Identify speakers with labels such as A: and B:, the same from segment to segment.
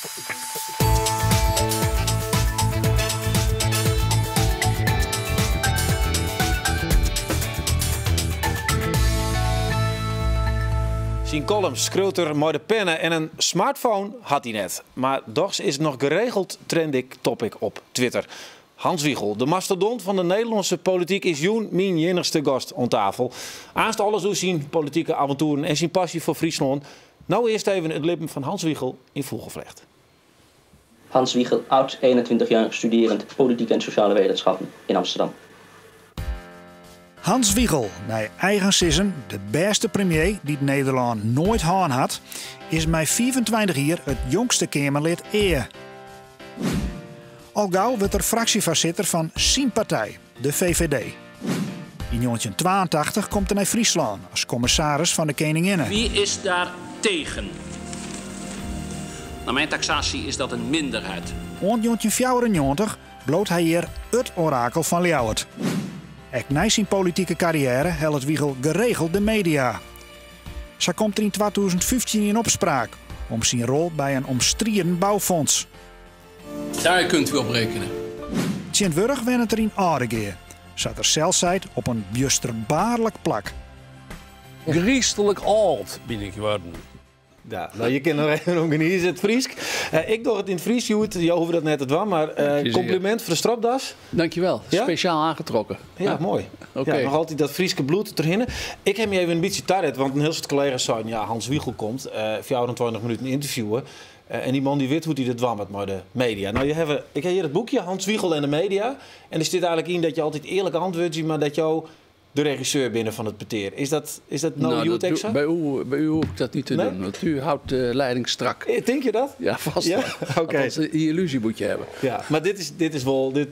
A: Syn columns skriuwt er mei de penne en in smartphone hat hy net. Mar dochs is er noch geregeld trending topic op Twitter. Hans Wiegel, de mastodont fan de Nederlânske polityk, is jûn myn iennichste gast oan tafel. Aanst alles oer syn politike avontoeren en syn passy foar Fryslân. No earst even it libben fan Hans Wiegel yn fûgelflecht.
B: Hans Wiegel, oud, 21 jaar, studerend politieke en sociale wetenschappen in Amsterdam.
C: Hans Wiegel, nei eigen sizzen de bêste premier dy't Nederlân noait hân hat, is mei 25 jier it jongste Keamerlid ea. Al gau wurdt er fraksjefoarsitter fan syn partij, de VVD. Yn 1982 komt er nei Fryslân as kommissaris fan de Keninginne.
D: Wie is daar tegen? Naar mijn taxatie is dat een minderheid.
C: Oant 1994 bliuwt hy hjir it orakel fan Ljouwert. Ek nei syn politike karriêre hellet Wiegel geregeld de media. Sa komt er yn 2015 yn opspraak om syn rol by in omstriden boufonds.
D: Daar kunt u op rekenen.
C: Tsjintwurdich wennet er yn Aldegea, sa't er sels seit op in bjusterbaarlik plak.
D: Griislik âld bin ik wurden.
A: Ja, no, je kinne noch even om genize it Frysk. Ik doch it yn it Frysk hjoed, jo hoege dat net te dwaan, mar kompliment foar de stropdas.
D: Dankjewel,
A: Ja?
D: speciaal aangetrokken.
A: Ja, moai.
D: Oké.
A: Ja, noch altyd dat Fryske bloed derhinne. Ik ha my even in bytsje taret, want in hiel soad kollega's seinen, ja, Hans Wiegel komt 24 minuten ynterviewe. En dy man dy wit hoe't hy dat dwaan moat mei de media. No, je hawwe, ik ha hjir it boekje Hans Wiegel en de media. En der stiet eigentlik yn dat je altyd earlik antwurdzje, mar dat jo de regisseur binne fan it petear. Is dat no
D: Nou,
A: hjoed
D: dat
A: ek
D: doe-
A: sa?
D: Bij u hoef ik dat niet te
A: Nee?
D: doen, want u houdt de leiding strak.
A: Tink je dat?
D: Ja, vast
A: Ja?
D: wel.
A: Oké.
D: Althans, die illusie moet je hebben.
A: Ja, mar dit is wol, dit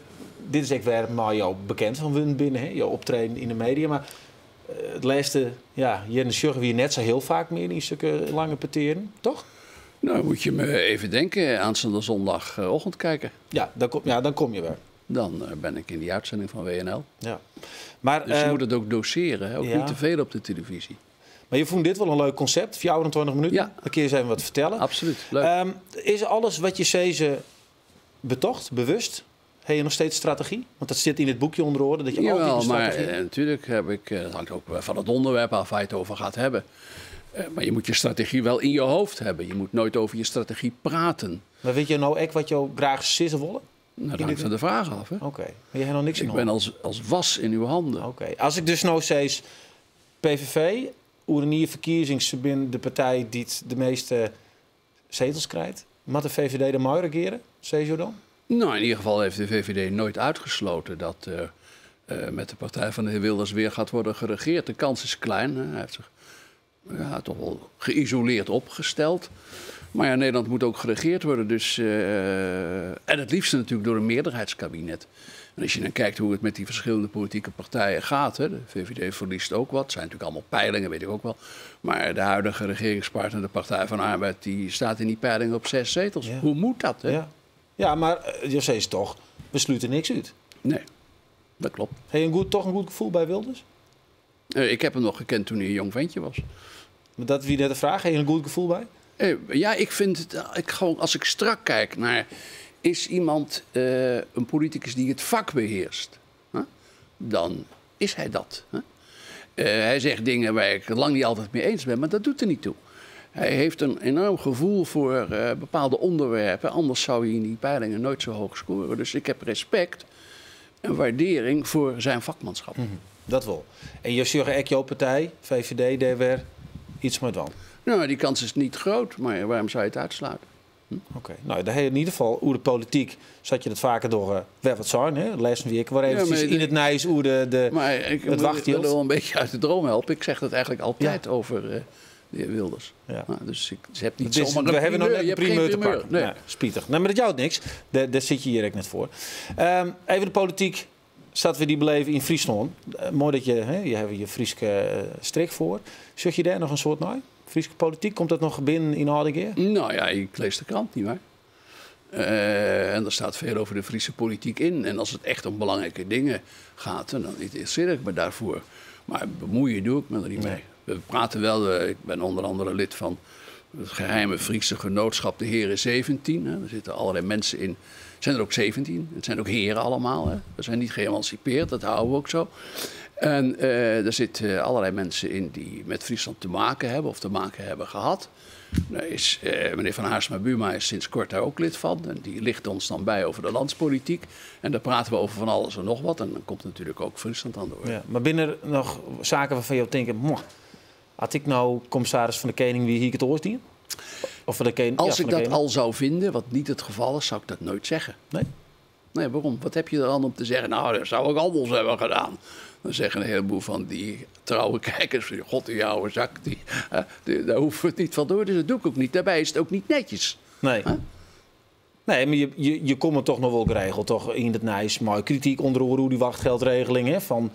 A: is ek wer mei jo bekend fan wurden binne, hè? Jo optreden yn de media. Mar it lêste, ja, jierren sjogge we je net sa hiel faak mear yn sokke lange petearen, toch?
D: Nou, moet je me even denken, aanstaande zondagochtend kijken.
A: Ja, dan kom je weer.
D: Dan ben ik in die uitzending van WNL.
A: Ja. Maar,
D: dus je moet het ook doseren, hè? Ook
A: ja.
D: niet te veel op de televisie.
A: Maar je vond dit wel een leuk concept, 24 minuten.
D: Ja.
A: Dan kun je eens even wat vertellen.
D: Absoluut, leuk.
A: Is alles wat je zei betocht, bewust? Heb je nog steeds strategie? Want dat zit in het boekje onder oren, dat je
D: Jawel,
A: altijd een
D: maar,
A: strategie hebt.
D: natuurlijk heb ik, dat hangt ook van het onderwerp af waar je het over gaat hebben. Maar je moet je strategie wel in je hoofd hebben. Je moet nooit over je strategie praten.
A: Maar weet je nou echt wat jou graag sissen willen?
D: Nou, dat
A: In
D: hangt
A: dit
D: van de vraag af. Hè?
A: Oké, maar je hebt nog niks in
D: Ik ben
A: handen.
D: als was in uw handen.
A: Oké, als ik dus nou zeg PVV, oerenier verkiezings, ze binnen de partij die het de meeste zetels krijgt. Moet de VVD dan maar regeren, zeg je dan?
D: Nou, in ieder geval heeft de VVD nooit uitgesloten dat met de partij van de heer Wilders weer gaat worden geregeerd. De kans is klein. Hè. Hij heeft zich, ja, toch wel geïsoleerd opgesteld. Maar ja, Nederland moet ook geregeerd worden. Dus, en het liefst natuurlijk door een meerderheidskabinet. En als je dan kijkt hoe het met die verschillende politieke partijen gaat. Hè, de VVD verliest ook wat. Het zijn natuurlijk allemaal peilingen, weet ik ook wel. Maar de huidige regeringspartner, de Partij van de Arbeid, die staat in die peilingen op 6 zetels.
A: Ja.
D: Hoe moet dat? Hè?
A: Ja. Ja, maar je zei het toch, we sluiten niks uit.
D: Nee, dat klopt.
A: Heb je toch een goed gevoel bij Wilders?
D: Ik heb hem nog gekend toen hij een jong ventje was.
A: Maar dat wie net de vraag, heb je een goed gevoel bij?
D: Ja, ik vind het, ik gewoon, als ik strak kijk naar... is iemand een politicus die het vak beheerst? Hè? Dan is hij dat. Hè? Hij zegt dingen waar ik lang niet altijd mee eens ben, maar dat doet er niet toe. Hij heeft een enorm gevoel voor bepaalde onderwerpen. Anders zou hij in die peilingen nooit zo hoog scoren. Dus ik heb respect en waardering voor zijn vakmanschap.
A: Dat wel. En je zegt echt jouw partij, VVD, daar weer iets mee dan.
D: Nou, die kans is niet groot, maar waarom zou je het uitsluiten?
A: Oké, nou, daar heb je in ieder geval, hoe de politiek, zat je dat vaker door weer wat zijn, hè? Lees week waar
D: Ja,
A: eventjes
D: maar
A: in het nijs hoe de
D: Maar ik
A: het wachthield.
D: wil wel een beetje uit de droom helpen. Ik zeg dat eigenlijk altijd over de heer Wilders. Nou, dus ik, ze hebt niet
A: Het is,
D: zomaar
A: we
D: een
A: hebben nog
D: primeur.
A: net
D: Je
A: een
D: hebt geen
A: primeur te
D: primeur.
A: pakken.
D: Nee.
A: Nee, spietig. Nee, maar dat jouwt niks. Daar zit je hier ook net voor. Even de politiek. Zat we die beleven in Friesland. Mooi dat je, hè, je hebt je Frieske strik voor. Zeg je daar nog een soort naar? Frieske politiek, komt dat nog binnen in Aldegea?
D: Nou ja, ik lees de krant niet meer. En er staat veel over de Friese politiek in. En als het echt om belangrijke dingen gaat, dan interesseer ik me daarvoor. Maar bemoeien doe ik me er niet mee. We praten wel, ik ben onder andere lid van Het geheime Friese genootschap de Heren 17. Hè. Daar zitten allerlei mensen in. Zijn er ook 17. Het zijn ook heren allemaal. Hè. We zijn niet geëmancipeerd, dat houden we ook zo. En er zitten allerlei mensen in die met Friesland te maken hebben of te maken hebben gehad. Daar is, meneer Van Haarsma Buma is sinds kort daar ook lid van. En die licht ons dan bij over de landspolitiek. En daar praten we over van alles en nog wat. En dan komt natuurlijk ook Friesland aan de orde.
A: Ja, maar binnen er nog zaken waarvan je denkt, mwah, had ik nou commissaris van de Koning wie hier het oors dien? Of van de koning,
D: Als
A: ja,
D: ik
A: van de
D: dat
A: koning.
D: al zou vinden, wat niet het geval is, zou ik dat nooit zeggen.
A: Nee?
D: Nee, waarom? Wat heb je er dan om te zeggen? Nou, dat zou ik anders hebben gedaan. Dan zeggen een heleboel van die trouwe kijkers... God, die oude zak, daar hoeven we het niet van door. Dus dat doe ik ook niet. Daarbij is het ook niet netjes.
A: Nee.
D: Huh?
A: Nee, maar je komt er toch nog wel geregeld, toch? In het Nijs, maar kritiek onder oren hoe die wachtgeldregeling, hè, van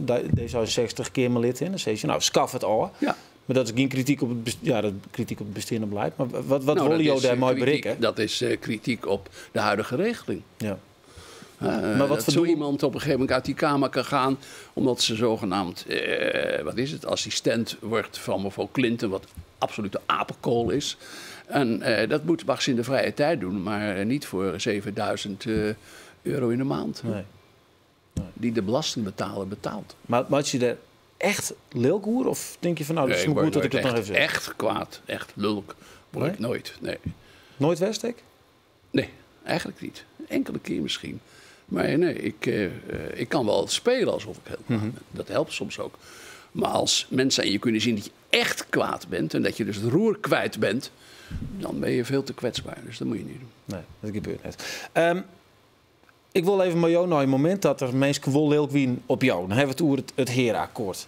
A: D66 Kamerlid in. Dan zeg je, nou, skaf het al.
D: Ja.
A: Maar dat is geen kritiek op het ja, dat kritiek op het bestaande beleid. Maar wat
D: Nou,
A: willen
D: dat
A: jullie
D: is,
A: daar mooi
D: kritiek,
A: bereiken?
D: Dat is kritiek op de huidige regeling.
A: Ja.
D: Maar
A: wat
D: dat
A: voor
D: zo
A: doel-
D: iemand op een gegeven moment uit die kamer kan gaan, omdat ze zogenaamd, wat is het, assistent wordt van mevrouw Clinton, wat absolute apenkool is. En dat mag ze in de vrije tijd doen, maar niet voor 7000 euro in de maand.
A: Nee.
D: Die de belastingbetaler betaalt.
A: Maar had je er echt lulk oer? Of denk je van, nou, dat is
D: Nee,
A: maar
D: ik
A: goed dat
D: word
A: ik dat nog
D: nooit
A: even zeg?
D: Echt kwaad, echt lulk word
A: Nee?
D: ik nooit, nee.
A: Nooit Westek?
D: Nee, eigenlijk niet. Enkele keer misschien. Maar nee, ik kan wel spelen alsof ik heel kwaad ben. Dat helpt soms ook. Maar als mensen aan je kunnen zien dat je echt kwaad bent... en dat je dus het roer kwijt bent, dan ben je veel te kwetsbaar. Dus dat moet je niet doen.
A: Nee, dat gebeurt net. Ik wil even met jou naar het moment dat er mensen wil lelijk wien op jou. Dan hebben we het over het herenakkoord.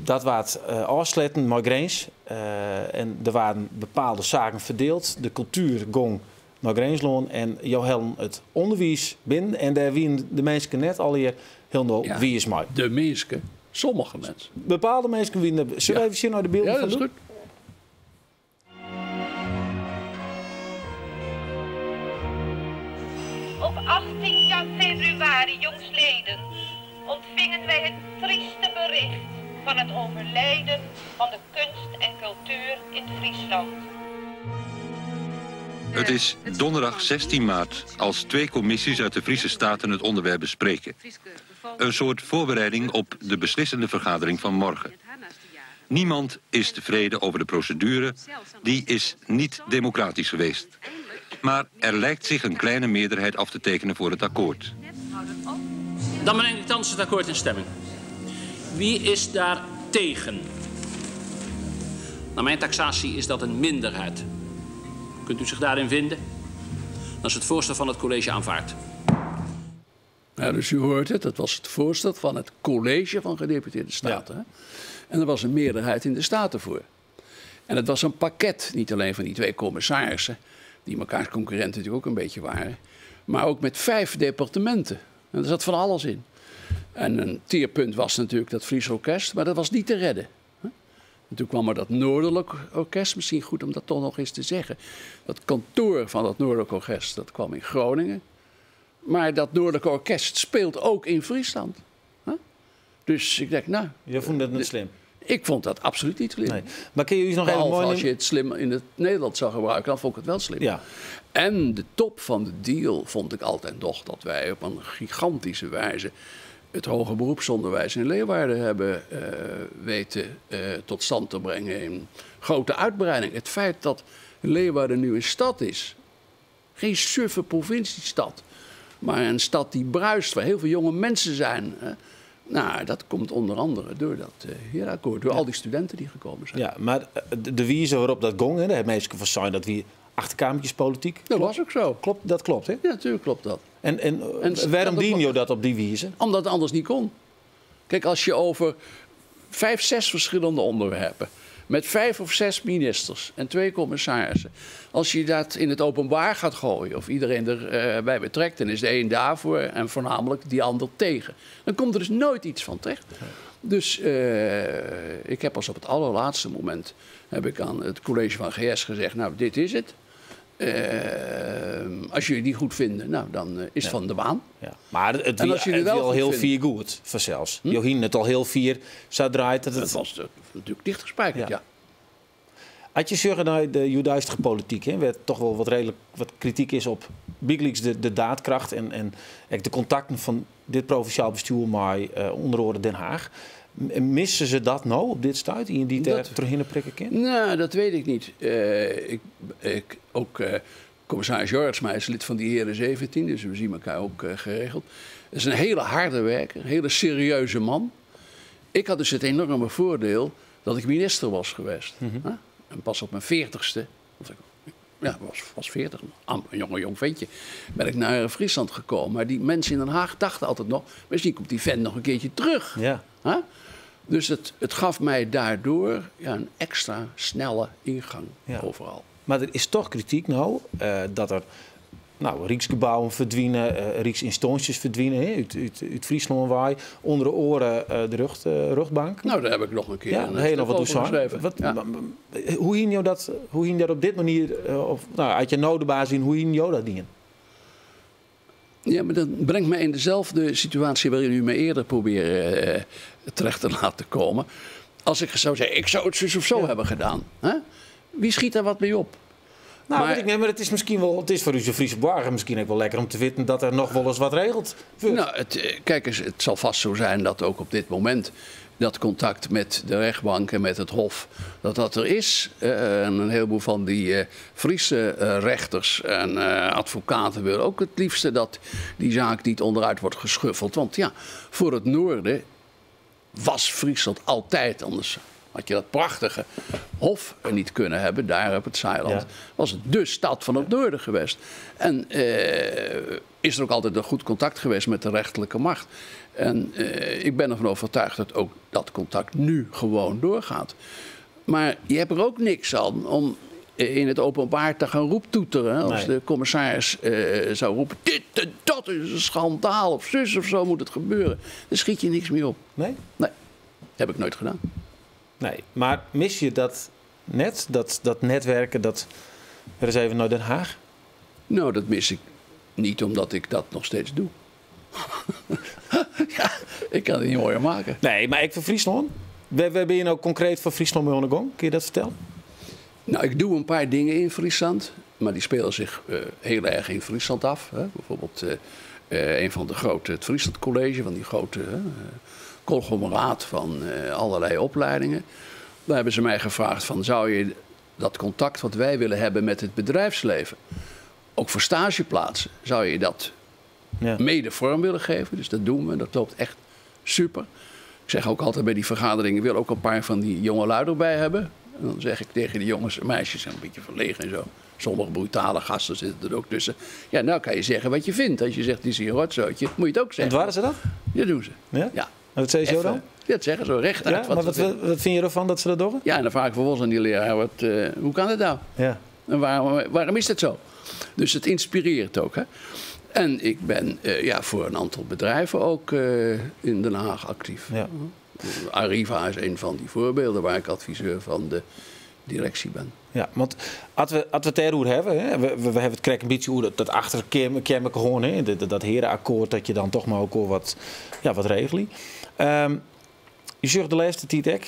A: Dat waard afsluiten met Grins. En er waren bepaalde zaken verdeeld. De cultuur gong naar Grinsloon en jou helm het onderwijs binnen. En daar wien de mensen net al hier heel nul
D: Ja.
A: wie is mij.
D: De mensen, sommige mensen.
A: Bepaalde mensen wien de, zullen we even zien naar de beelden
D: Ja,
A: van
D: dat is
A: Lou?
D: goed.
E: Op 18 februari jongsleden ontvingen wij het trieste bericht van het overlijden van de kunst en cultuur in Friesland.
F: Het is donderdag 16 maart als twee commissies uit de Friese Staten het onderwerp bespreken. Een soort voorbereiding op de beslissende vergadering van morgen. Niemand is tevreden over de procedure. Die is niet democratisch geweest. Maar er lijkt zich een kleine meerderheid af te tekenen voor het akkoord.
G: Dan breng ik thans het akkoord in stemming. Wie is daar tegen? Naar mijn taxatie is dat een minderheid. Kunt u zich daarin vinden? Dan is het voorstel van het college aanvaard.
D: Ja, dus u hoort het, dat was het voorstel van het college van gedeputeerde staten. Hè? En er was een meerderheid in de Staten voor. En het was een pakket, niet alleen van die twee commissarissen, die mekaars concurrenten natuurlijk ook een beetje waren, maar ook met 5 departementen. En er zat van alles in. En een teerpunt was natuurlijk dat Fries Orkest, maar dat was niet te redden. En toen kwam er dat Noordelijk Orkest, misschien goed om dat toch nog eens te zeggen. Dat kantoor van dat Noordelijk Orkest, dat kwam in Groningen. Maar dat Noordelijk Orkest speelt ook in Friesland. Huh? Dus ik dacht, nou...
A: Je vond dat niet slim?
D: Ik vond dat absoluut niet slim.
A: Nee. Maar kun je iets nog even
D: Behalve
A: mooi
D: als je
A: nemen?
D: het slim in het Nederland zou gebruiken, dan vond ik het wel slim. En de top van de deal vond ik altijd nog dat wij op een gigantische wijze het hoger beroepsonderwijs in Leeuwarden hebben weten tot stand te brengen in grote uitbreiding. Het feit dat Leeuwarden nu een stad is, geen suffe provinciestad, maar een stad die bruist, waar heel veel jonge mensen zijn. Hè. Dat komt onder andere door dat herenakkoord, door al die studenten die gekomen zijn.
A: Ja, maar de wijze waarop dat gong, hè, daar heeft meestal van zijn dat we achterkamertjespolitiek.
D: Dat was ook zo.
A: Klopt, dat klopt, hè?
D: Ja, natuurlijk klopt dat.
A: En waarom dien je dat op die wijze?
D: Omdat het anders niet kon. Kijk, als je over 5, 6 verschillende onderwerpen, met 5 of 6 ministers en 2 commissarissen, als je dat in het openbaar gaat gooien of iedereen erbij betrekt, dan is de een daarvoor en voornamelijk die ander tegen. Dan komt er dus nooit iets van terecht. Dus ik heb pas op het allerlaatste moment heb ik aan het college van GS gezegd, nou, dit is het. Als jullie die goed vinden, dan is het van de baan.
A: Ja. Maar
D: En als jullie
A: het
D: wel
A: wie al
D: goed
A: heel
D: vinden.
A: vier goed, vanzelfs. Je hing het al heel vier, zo draait dat het
D: Dat was natuurlijk dichtgespijkerd, ja.
A: As je sjogge nei de hjoeddeistige polityk, hè, wêr't toch wol wat reedlik wat krityk is op bygelyks de daadkracht en ek de kontakten fan dit provinsjaal bestjoer mei ûnder oare Den Haag. Misse se dat no op dit stuit? Ien dy't dêr trochhinne prikke kin?
D: Nou, dat weet ik niet. Ik, ook commissaris Jorritsma is lid van die Heren 17, dus we zien elkaar ook geregeld. Het is een hele harde werker, een hele serieuze man. Ik had dus het enorme voordeel dat ik minister was geweest. En pas op mijn 40ste, want ik ja, was 40, een jong ventje, ben ik naar Friesland gekomen. Maar die mensen in Den Haag dachten altijd nog, misschien komt die vent nog een keertje terug.
A: Ja.
D: Huh? Dus het gaf mij daardoor, ja, een extra snelle ingang overal.
A: Maar er is toch kritiek nou, dat er Rijksgebouwen verdwijnen, Rijksinstanties verdwijnen, hè, uit Friesland waai, onder de oren de rugbank.
D: Nou, daar heb ik nog een keer
A: Ja,
D: een
A: daar heb je nog wat
D: stuk over
A: toe
D: geschreven.
A: Hoe hing jou dat, hoe hing dat op dit manier, of, nou, uit je nodenbaas in, hoe hing jou dat dien?
D: Ja, maar dat brengt mij in dezelfde situatie waarin u me eerder probeerde terecht te laten komen. Als ik zou zeggen, ik zou het zus of zo hebben gedaan. Hè? Wie schiet daar wat mee op?
A: Nou, weet ik niet, maar het is misschien wel, het is voor u zo'n Friese burger misschien ook wel lekker om te weten dat er nog wel eens wat regelt wordt.
D: Nou, kijk eens, het zal vast zo zijn dat ook op dit moment dat contact met de rechtbank en met het Hof, dat dat er is. En een heleboel van die Friese rechters en advocaten willen ook het liefste dat die zaak niet onderuit wordt geschuffeld. Want voor het noorden was Friesland altijd anders. Had je dat prachtige hof er niet kunnen hebben, daar op het Zaailand, was het de stad van het noorden geweest. En is er ook altijd een goed contact geweest met de rechterlijke macht. En ik ben ervan overtuigd dat ook dat contact nu gewoon doorgaat. Maar je hebt er ook niks aan om in het openbaar te gaan roeptoeteren. Als de commissaris zou roepen, dit en dat is een schandaal, of zus of zo moet het gebeuren. Dan schiet je niks meer op.
A: Nee?
D: Nee, dat heb ik nooit gedaan.
A: Nee, maar mis je dat net, dat netwerken, dat er eens even naar Den Haag?
D: Nou, dat mis ik niet, omdat ik dat nog steeds doe. Ja, ik kan het niet mooier maken.
A: Nee, maar ik voor Friesland. Waar ben je nou concreet voor Friesland mee aan de gang? Kun je dat vertellen?
D: Nou, ik doe een paar dingen in Friesland, maar die spelen zich heel erg in Friesland af. Hè. Bijvoorbeeld een van de grote, het Friesland College, van die grote, hè conglomeraat van allerlei opleidingen. Daar hebben ze mij gevraagd van, zou je dat contact wat wij willen hebben met het bedrijfsleven, ook voor stageplaatsen, zou je dat mede vorm willen geven? Dus dat doen we, dat loopt echt super. Ik zeg ook altijd bij die vergaderingen, ik wil ook een paar van die jonge lui erbij hebben. En dan zeg ik tegen die jongens en meisjes, een beetje verlegen en zo. Sommige brutale gasten zitten er ook tussen. Ja, nou kan je zeggen wat je vindt. Als je zegt, die is hier een rotzootje, moet je het ook zeggen.
A: En waren ze dat?
D: Ja, doen ze.
A: Ja?
D: Ja.
A: En wat zei ze
D: Even
A: dan?
D: Ja, dat zeggen ze rechtuit.
A: Ja,
D: wat
A: maar
D: ze vinden.
A: wat vind je ervan dat ze dat doen?
D: Ja, en dan vraag ik vervolgens aan die leraar, hoe kan dat nou? En waarom is dat zo? Dus het inspireert ook. Hè? En ik ben voor een aantal bedrijven ook in Den Haag actief. Arriva is een van die voorbeelden waar ik adviseur van de directie ben.
A: Ja, want als we het erover hebben, hè, we hebben het krek een beetje hoe dat achter Kermeke hoorn, hè, dat herenakkoord, dat je dan toch maar ook al wat regelt. Je zegt de laatste tijd ook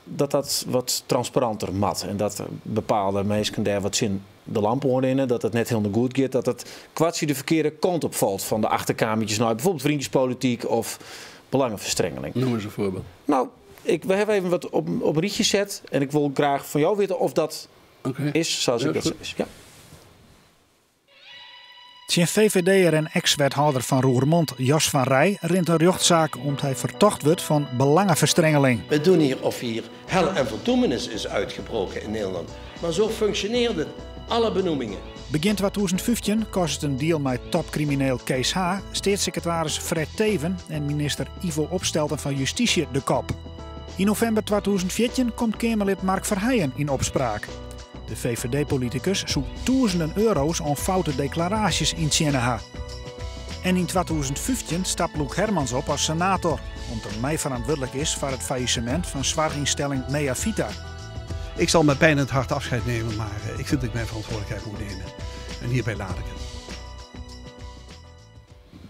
A: dat wat transparanter mat en dat bepaalde mensen daar wat zin de lamp in, dat het net helemaal goed gaat, dat het kwartje de verkeerde kant op valt van de achterkamertjes, bijvoorbeeld vriendjespolitiek of belangenverstrengeling.
D: Noem eens een voorbeeld.
A: We hebben even wat op een rietje gezet en ik wil graag van jou weten of dat is zoals
D: Ja,
A: ik dat
D: goed.
A: is. Ja.
C: Zijn V V D'er en ex-wethouder van Roermond, Jos van Rij, rint een rechtszaak omdat hij vertocht wordt van belangenverstrengeling.
H: We doen hier of hier hel en verdoemenis is uitgebroken in Nederland. Maar zo functioneert het. Alle benoemingen.
C: Begin 2015 kost het een deal met topcrimineel Kees H., staatssecretaris Fred Teeven en minister Ivo Opstelten van Justitie de kop. In november 2014 komt Kamerlid Mark Verheijen in opspraak. De V V D-politicus zoekt duizenden euro's aan foute declaraties in Tjenneha. En in 2015 stapt Loek Hermans op als senator, omdat hij mij verantwoordelijk is voor het faillissement van zorginstelling Meavita.
I: Ik zal met pijn in het hart afscheid nemen, maar ik vind dat ik mijn verantwoordelijkheid moet nemen. En hierbij laat ik het.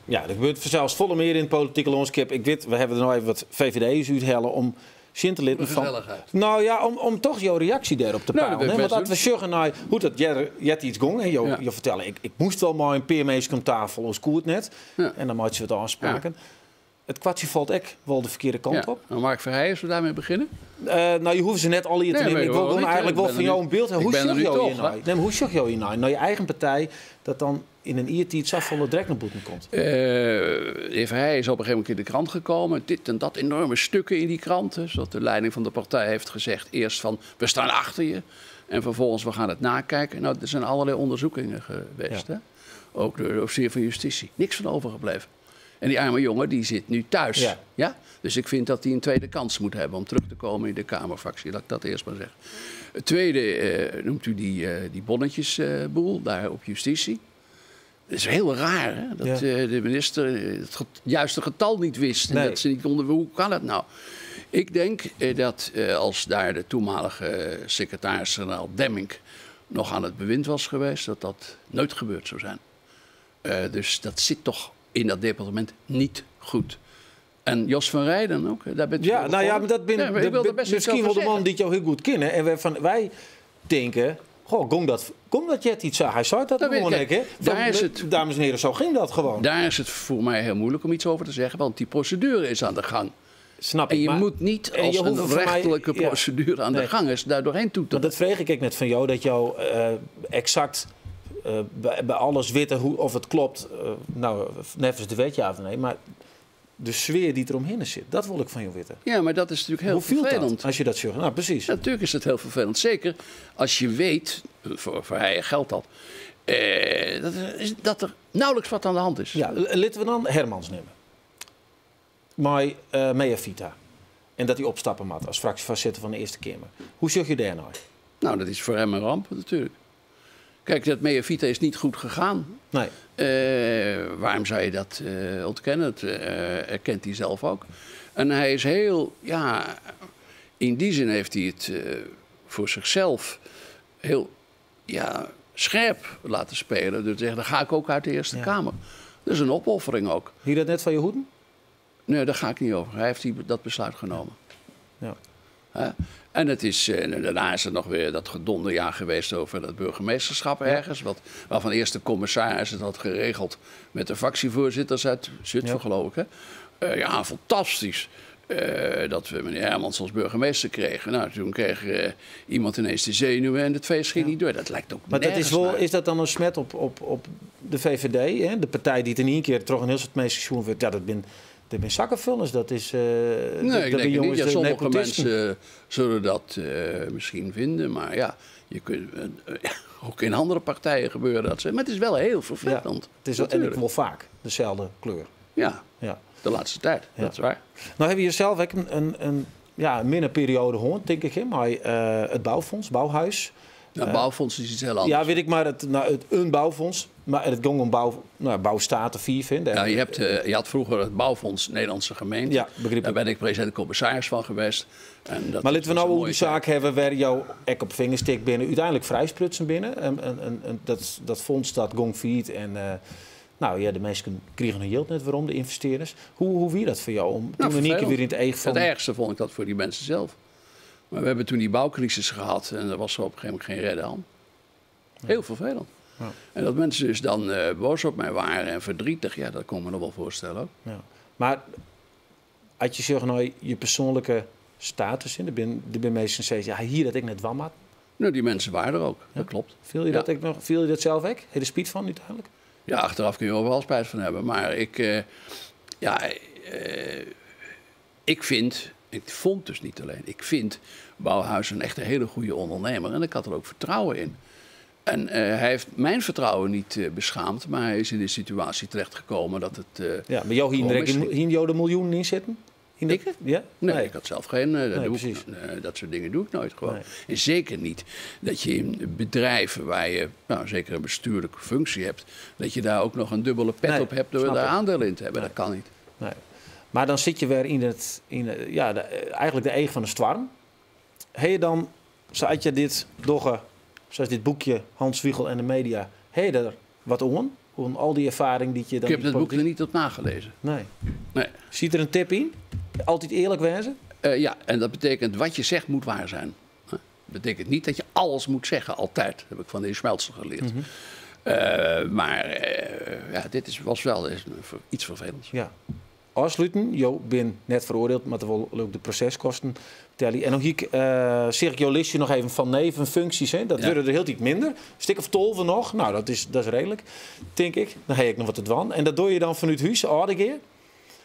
A: Ja, er gebeurt zelfs volle meer in het politieke landschap. Ik weet, we hebben er nog even wat V V D'ers uithellen om sjen te litten
D: De
A: fan.
D: gezelligheid.
A: Nou ja, om toch jo reaksje dêrop te
D: Nou, dat
A: peilen.
D: wil ik
A: Hè? Want
D: best
A: as we sjogge nei hoe't dat eartiids gong, hè, jo fertelle, ik moast wol mei in pear minsken om tafel, oars koe it net. En dan meitsje we it ôfspraken. Het kwartje valt ek wol de ferkearde kant op.
D: Nou, Mark Verheijen, zullen we daarmee beginnen?
A: Nou, je hoeft ze net al hier te
D: Nee,
A: nemen.
D: maar
A: Ik wil
D: waarom
A: gewoon
D: niet, hè?
A: eigenlijk wel
D: Ik ben
A: van
D: er
A: jou
D: nu-
A: een beeld hebben.
D: ik
A: Hoe
D: ben er
A: zag
D: nu
A: jou
D: toch,
A: hier nou?
D: hè?
A: Nee, maar hoe zag jou hier nou? Nou, je eigen partij dat dan in een iertijd zo volle drek naar boeten komt.
D: De heer Verheijen is op een gegeven moment in de krant gekomen. Dit en dat, enorme stukken in die krant. Hè, zodat de leiding van de partij heeft gezegd eerst van we staan achter je. En vervolgens we gaan het nakijken. Nou, er zijn allerlei onderzoekingen geweest. Hè? Ook door de officier van justitie. Niks van overgebleven. En die arme jongen die zit nu thuis. Ja? Dus ik vind dat hij een tweede kans moet hebben om terug te komen in de Kamerfractie. Laat ik dat eerst maar zeggen. Het tweede, noemt u die bonnetjesboel daar op justitie. Dat is heel raar, hè? Dat de minister het juiste getal niet wist. En dat ze niet konden, hoe kan dat nou? Ik denk dat als daar de toenmalige secretaris-generaal Demmink nog aan het bewind was geweest, dat dat nooit gebeurd zou zijn. Dus dat zit toch in dat departement niet goed. En Jos van Rey ook, hè? Daar bent u
A: Ja,
D: over
A: nou ja,
D: gehoord.
A: maar dat ben,
D: Nee, maar ik
A: dat
D: wil
A: ben
D: er best iets
A: misschien
D: over
A: wel de man
D: zeggen.
A: die jou heel goed kennen. En wij denken, goh, gong dat jet iets zag. Hij zei dat
D: Dat weet
A: gewoon,
D: ik.
A: hè? Van,
D: Daar is het
A: dames en heren, zo ging dat gewoon.
D: Daar is het voor mij heel moeilijk om iets over te zeggen, want die procedure is aan de gang.
A: Snap
D: En
A: ik,
D: je
A: maar
D: moet niet,
A: en
D: als
A: je
D: een
A: hoeft voor mij
D: rechterlijke
A: ja.
D: procedure aan de
A: Nee.
D: gang is, daar doorheen toe te
A: Want dat vreeg ik net van jou, dat jou exact bij alles weten hoe, of het klopt. Nou, nevens de wet ja of nee, maar de sfeer die eromheen zit, dat wil ik van jou weten.
D: Ja, maar dat is natuurlijk heel
A: Hoe viel dat
D: vervelend.
A: als je dat zegt? Nou, precies.
D: Ja, natuurlijk is dat heel vervelend. Zeker als je weet, voor hij geldt dat er nauwelijks wat aan de hand is.
A: Ja, laten we dan Hermans nemen. Maar Meavita. En dat hij opstappen moet als fractievoorzitter van de Eerste Kamer. Hoe zeg je daar nou?
D: Nou, dat is voor hem een ramp natuurlijk. Kijk, dat Meavita is niet goed gegaan.
A: Nee.
D: Waarom zou je dat ontkennen? Dat erkent hij zelf ook. En hij is heel, ja, in die zin heeft hij het voor zichzelf heel, ja, scherp laten spelen. Door te zeggen, dan ga ik ook uit de Eerste Kamer. Dat is een opoffering ook.
A: Hier dat net van je hoeden?
D: Nee, daar ga ik niet over. Hij heeft dat besluit genomen. Hè? En daarna is er nog weer dat gedonderjaar geweest over dat burgemeesterschap ergens. Waarvan eerst de commissaris het had geregeld met de fractievoorzitters uit Zutphen, geloof ik. Hè? Ja, fantastisch. Dat we meneer Hermans als burgemeester kregen. Nou, toen kreeg iemand ineens de zenuwen en het feest ging niet door. Dat lijkt ook
A: Maar dat is
D: nergens
A: wel,
D: naar.
A: is dat dan een smet op de VVD? Hè? De partij die het in één keer toch een heel soort meeste schoen werd. Ja, dat ben, dat ben zakkenvullers, dat is,
D: Nee,
A: dat
D: ik
A: ben
D: denk het niet.
A: jongens,
D: Ja,
A: de
D: sommige
A: nepotisten.
D: mensen zullen dat misschien vinden. Maar ja, je kunt ook in andere partijen gebeuren dat. Maar het is wel heel vervelend.
A: Ja, het is wel, en ik
D: natuurlijk.
A: wil vaak dezelfde kleur.
D: Ja, de laatste tijd. Dat is waar.
A: Nou heb je zelf ook een minder periode gehoord, denk ik, hè? Maar het bouwfonds, bouwhuis.
D: Nou, bouwfonds is iets heel anders.
A: Ja, weet ik, maar een bouwfonds. Maar het ging om bouwstaten 4, vind ik.
D: Ja, je had vroeger het bouwfonds Nederlandse gemeente.
A: Ja, begreep
D: Daar
A: ik.
D: ben ik president-commissaris van geweest. En dat
A: Maar laten we nou
D: was een
A: ook
D: mooie
A: die zaak hebben waar jou ek op vingerstik binnen, uiteindelijk vrijsprutsen binnen. En dat fonds dat gong failliet en de mensen kregen hun geld net waarom, de investeerders. Hoe wie dat voor jou om toen in één keer weer in het eigen van
D: Het ergste vond ik dat voor die mensen zelf. Maar we hebben toen die bouwcrisis gehad en er was er op een gegeven moment geen redden aan. Heel vervelend. En dat mensen dus dan boos op mij waren en verdrietig, ja, dat kon ik me nog wel voorstellen ook.
A: Ja. Maar had je zeg nou je persoonlijke status in? De bin mensen zeiden, ja, hier dat ik net wam had.
D: Nou, die mensen waren er ook, dat klopt.
A: Viel je dat ook nog, viel je dat zelf ook? Heb je er spijt van uiteindelijk?
D: Ja, achteraf kun je overal spijt van hebben. Maar ik vind, ik vond dus niet alleen, ik vind Bouwhuis een echt een hele goede ondernemer. En ik had er ook vertrouwen in. En hij heeft mijn vertrouwen niet beschaamd, maar hij is in de situatie terechtgekomen dat het
A: Ja, maar jou hier
D: gewoon
A: direct
D: misging.
A: hier jou de miljoenen in zitten? In de
D: Ik?
A: Ja?
D: Nee,
A: Nee.
D: ik had zelf geen, dat
A: Nee,
D: doe ik
A: precies.
D: nee, dat soort dingen doe ik nooit gewoon.
A: Nee.
D: En zeker niet dat je in bedrijven waar je zeker een bestuurlijke functie hebt, dat je daar ook nog een dubbele pet
A: Nee,
D: op hebt door
A: snap
D: daar
A: ik.
D: aandelen in te hebben.
A: Nee.
D: Dat kan niet.
A: Nee. Maar dan zit je weer in het, in de, ja, de, eigenlijk de eeg van de storm. Heb je dan, zoals je dit dogge, zoals dit boekje Hans Wiegel en de media, heb je er wat om? Om al die ervaring die je dan
D: Ik heb
A: in
D: dat boek er
A: politiek
D: niet op nagelezen.
A: Nee.
D: Nee.
A: Ziet er een tip in? Altijd eerlijk wezen?
D: Ja, en dat betekent wat je zegt moet waar zijn. Dat betekent niet dat je alles moet zeggen, altijd. Dat heb ik van de heer Schmelzer geleerd. Maar ja, dit was wel eens iets vervelends.
A: Ja. Afsluiten, jo bin net veroordeeld, maar wel ook de proceskosten tellen. En nog hier zeg ik jouw listje nog even van nevenfuncties. Hè? Dat worden er heel iets minder. Stik of tolven nog. Nou, dat is redelijk, denk ik. Dan heb ik nog wat te dwan. En dat doe je dan vanuit huis, oude keer?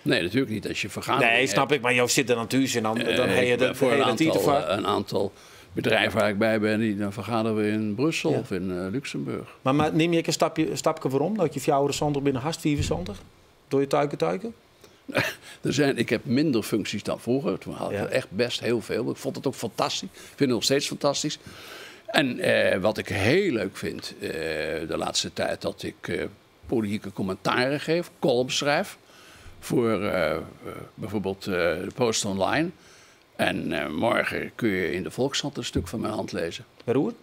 D: Nee, natuurlijk niet. Als je vergadering
A: Nee, snap
D: hebt.
A: ik. Maar jou zit er dan thuis en dan heb je
D: Ik ben
A: de
D: voor
A: hele tijd ervoor.
D: een aantal bedrijven waar ik bij ben, dan vergaderen we in Brussel of in Luxemburg.
A: Maar neem je een stapje waarom? Dat je 74 binnen haast 74? Door je tuiken?
D: Ik heb minder functies dan vroeger. Toen had ik er echt best heel veel. Ik vond het ook fantastisch. Ik vind het nog steeds fantastisch. En wat ik heel leuk vind de laatste tijd, dat ik politieke commentaren geef, columns schrijf. Voor bijvoorbeeld de Post Online. En morgen kun je in de Volkskrant een stuk van mijn hand lezen.
A: Waaroer?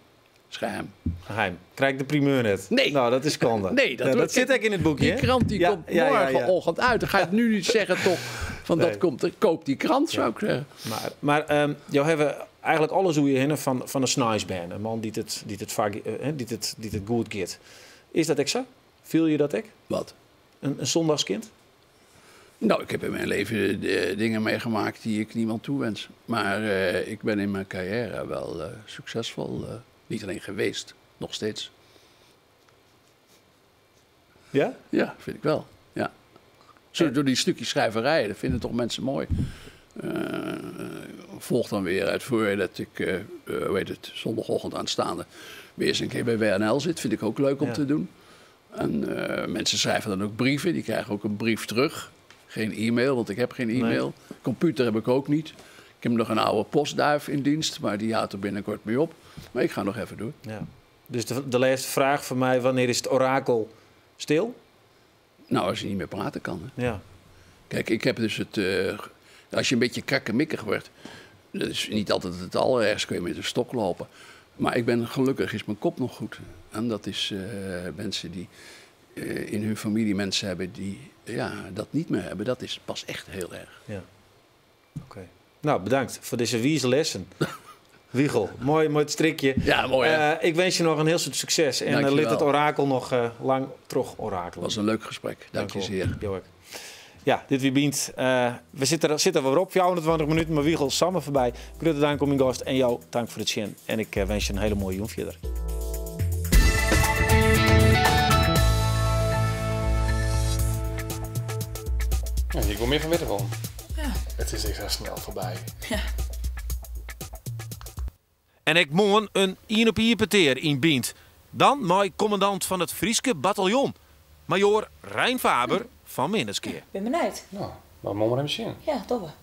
D: Geheim.
A: Geheim. Krijg ik de primeur net?
D: Nee.
A: Nou, dat is schande.
D: Nee, dat
A: Ja, dat
D: wordt
A: zit ook in het boekje,
D: Die
A: hè?
D: krant die komt morgenochtend uit. Dan ga je het nu niet zeggen toch van dat komt er. Koop die krant, zou ik zeggen.
A: Maar jou hebben eigenlijk alles hoe je heen van een snijsband. Een man die het, die het vaak hè, die het, die het goed gaat. Is dat exact? Viel je dat ook?
D: Wat?
A: Een zondagskind?
D: Nou, ik heb in mijn leven dingen meegemaakt die ik niemand toewens. Maar ik ben in mijn carrière wel succesvol. Niet alleen geweest, nog steeds.
A: Ja?
D: Ja, vind ik wel. Ja. Zo, door die stukjes schrijverij, dat vinden toch mensen mooi. Volgt dan weer uit voor dat ik zondagochtend aanstaande weer eens een keer bij WNL zit. Vind ik ook leuk om te doen. En mensen schrijven dan ook brieven. Die krijgen ook een brief terug. Geen e-mail, want ik heb geen e-mail. Computer heb ik ook niet. Ik heb nog een oude postduif in dienst, maar die houdt er binnenkort mee op. Maar ik ga nog even door.
A: Ja. Dus de laatste vraag voor mij, wanneer is het orakel stil?
D: Nou, als je niet meer praten kan. Hè. Kijk, ik heb dus het... als je een beetje krakkemikkig wordt, dat is niet altijd het allerergst, kun je met een stok lopen. Maar ik ben gelukkig, is mijn kop nog goed. En dat is mensen die in hun familie mensen hebben die dat niet meer hebben. Dat is pas echt heel erg.
A: Ja. Oké. Nou, bedankt voor deze wieze lessen. Wiegel, mooi het strikje.
D: Ja, mooi, hè?
A: Ik wens je nog een heel soort succes. En
D: Dankjewel.
A: laat het orakel nog lang terug orakelen.
D: Het was een leuk gesprek. Dank je
A: Dank u wel.
D: zeer.
A: Joek. Ja, dit wie bient. We zitten er weer op. 24 minuten, maar Wiegel, samen voorbij. Grote dank om mijn gast en jou dank voor het zien. En ik wens je een hele mooie jong verder.
J: Ja, ik wil meer van weten wel.
K: Ja.
J: Het is echt zo snel voorbij.
K: Ja.
A: En ik morgen een 1 op 1 peteer in Bient. Dan mijn commandant van het Frieske bataljon, majoor Rein Faber van Minneskeer.
K: Ik ben benieuwd.
J: Nou, maar morgen even zien.
K: Ja, toch wel.